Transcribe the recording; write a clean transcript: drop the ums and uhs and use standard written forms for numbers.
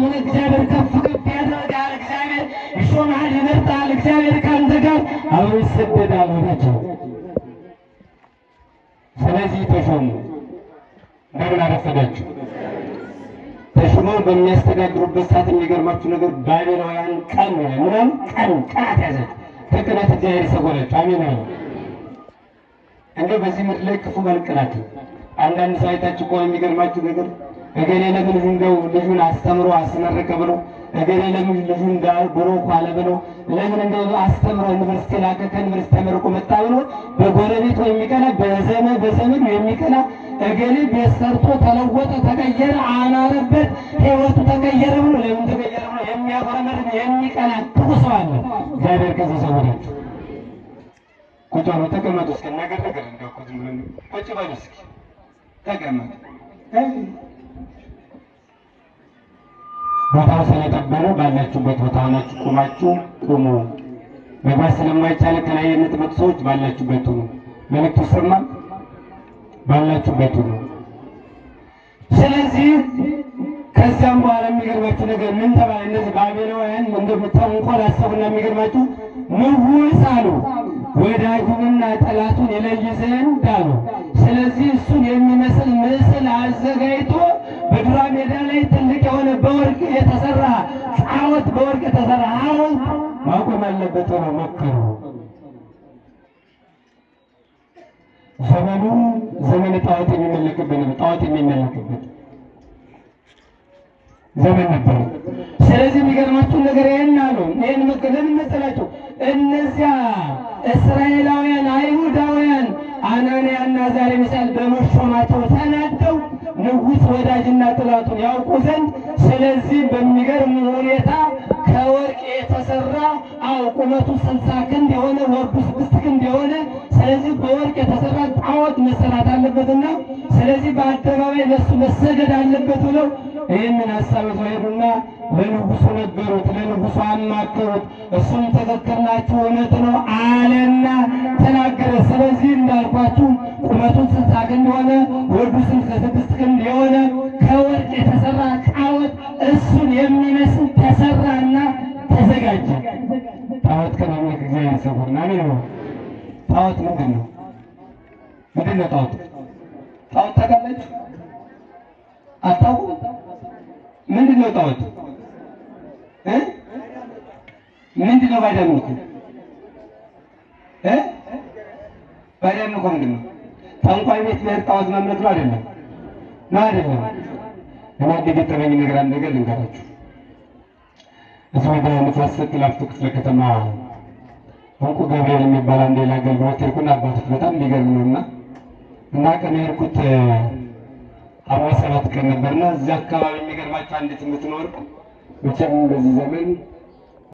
ሆነ እግዚአብሔር ከፍ ከፍ ያደርጋል። እግዚአብሔር ይሾምሃል፣ ይመርጣል። እግዚአብሔር ከአንተ ጋር አብሮ ይሰደዳል ወዳቸው። ስለዚህ ተሾሙ። እንደምን አረፈዳችሁ? ተሾመው በሚያስተዳድሩበት ሰዓት የሚገርማችሁ ነገር ባቢሎናውያን ቀን ምናምን ቀን ቅናት ያዛቸው። ከቅናት እግዚአብሔር ይሰወራችሁ። አሜን ነው። እንደው በዚህ ምድር ላይ ክፉ መልቅናት አንዳንድ ሰው አይታችሁ ከሆነ የሚገርማችሁ ነገር እገሌ ለምን እንደው ልጁን አስተምሮ አስመረቀ ብሎ፣ እገሌ ለምን ልጁን ብሎ ኳለ ብሎ፣ ለምን እንደው አስተምሮ ዩኒቨርሲቲ ላከ፣ ከዩኒቨርሲቲ ተመርቆ መጣ ብሎ በጎረቤቱ የሚቀና፣ በዘመድ በዘመዱ የሚቀና፣ እገሌ ቤት ሰርቶ ተለወጠ፣ ተቀየረ፣ አማረበት፣ ህይወቱ ተቀየረ ብሎ፣ ለምን ተቀየረ ብሎ የሚያጉረመርም የሚቀና ክፉ ሰው አለ። እግዚአብሔር ከዚህ ይሰውራችሁ። ቁጭ በሉ፣ ተቀመጡ። እስኪ ነገር ነገር እንደው እኮ ዝም ብሎ ቁጭ በሉ እስኪ ተቀመጡ። ቦታው ስለጠበበ ባላችሁበት ቦታ ሆናችሁ ቁማችሁ ቁሙ። መግባት ስለማይቻል ከላይ የምትመጡ ሰዎች ባላችሁበት ሁኑ። መልዕክቱ ይሰማል። ባላችሁበት ሁኑ። ስለዚህ ከዚያም በኋላ የሚገርማችሁ ነገር ምን ተባለ? እነዚህ ባቢሎናውያን እንደምታንቆል አሰቡና የሚገርማችሁ ንጉሥ አሉ ወዳጁንና ጠላቱን ይለይ ዘንድ አሉ። ስለዚህ እሱን የሚመስል ምስል አዘጋጅቶ በዱራ ሜዳ ላይ ትልቅ የሆነ በወርቅ የተሰራ ጣዖት፣ በወርቅ የተሰራ ሐውልት ማቆም አለበት ብለው መከሩ። ዘመኑ ዘመነ ጣዖት የሚመለክበት ነው። ጣዖት የሚመለክበት ዘመን ነበር። ስለዚህ የሚገርማችሁ ነገር ይሄን አሉ። ይሄን ለምን መሰላችሁ? እነዚያ እስራኤላውያን አይሁዳውያን አናንያና አዛርያ ሚሳኤል በመሾማቸው ተናደው ንጉሥ ወዳጅና ጠላቱን ያውቁ ዘንድ ስለዚህ በሚገርም ሁኔታ ከወርቅ የተሰራ አው ቁመቱ 60 ክንድ የሆነ፣ ወርዱ 6 ክንድ የሆነ፣ ስለዚህ በወርቅ የተሰራ ጣዖት መሰራት አለበትና ስለዚህ በአደባባይ ለሱ መሰገድ አለበት ብለው ይህንን ሀሳብ ይዘው ሄዱና ለንጉሱ ነገሩት፣ ለንጉሱ አማከሩት። እሱም ትክክል ናችሁ፣ እውነት ነው አለና ተናገረ። ስለዚህ እንዳልኳችሁ ቁመቱን 60 ክንድ የሆነ፣ ወርዱ 66 ክንድ የሆነ ከወርቅ የተሰራ ጣዖት እሱን የሚመስል ተሰራና ተዘጋጀ። ጣዖት ከማምለክ እግዚአብሔር ይሰውረን። አሜን ነው። ጣዖት ምንድን ነው? ምንድን ነው ጣዖት? ጣዖት ታውቃላችሁ? አታውቁም? ምንድን ነው ጣዖት? ምንድን ነው ባዕድ አምልኮ? ባዕድ አምልኮ ምንድን ነው? ጠንቋይ ቤት መሄድ ጣዖት ማምለክ ነው አይደለም? ነው አይደለም? እኔ አንድ የገጠመኝ ነገር አንድ ነገር ልንገራችሁ። እዚህ ወደ ንፋስ ስልክ ላፍቶ ክፍለ ከተማ እንቁ ገብርኤል የሚባል አንድ ሌላ አገልግሎት ሄድኩና አባቶች በጣም የሚገርም ነውና እና ቀን የሄድኩት ሐምሌ 7 ቀን ነበርና እዚያ አካባቢ የሚገርማቸው አንዲት የምትኖር መቼም በዚህ ዘመን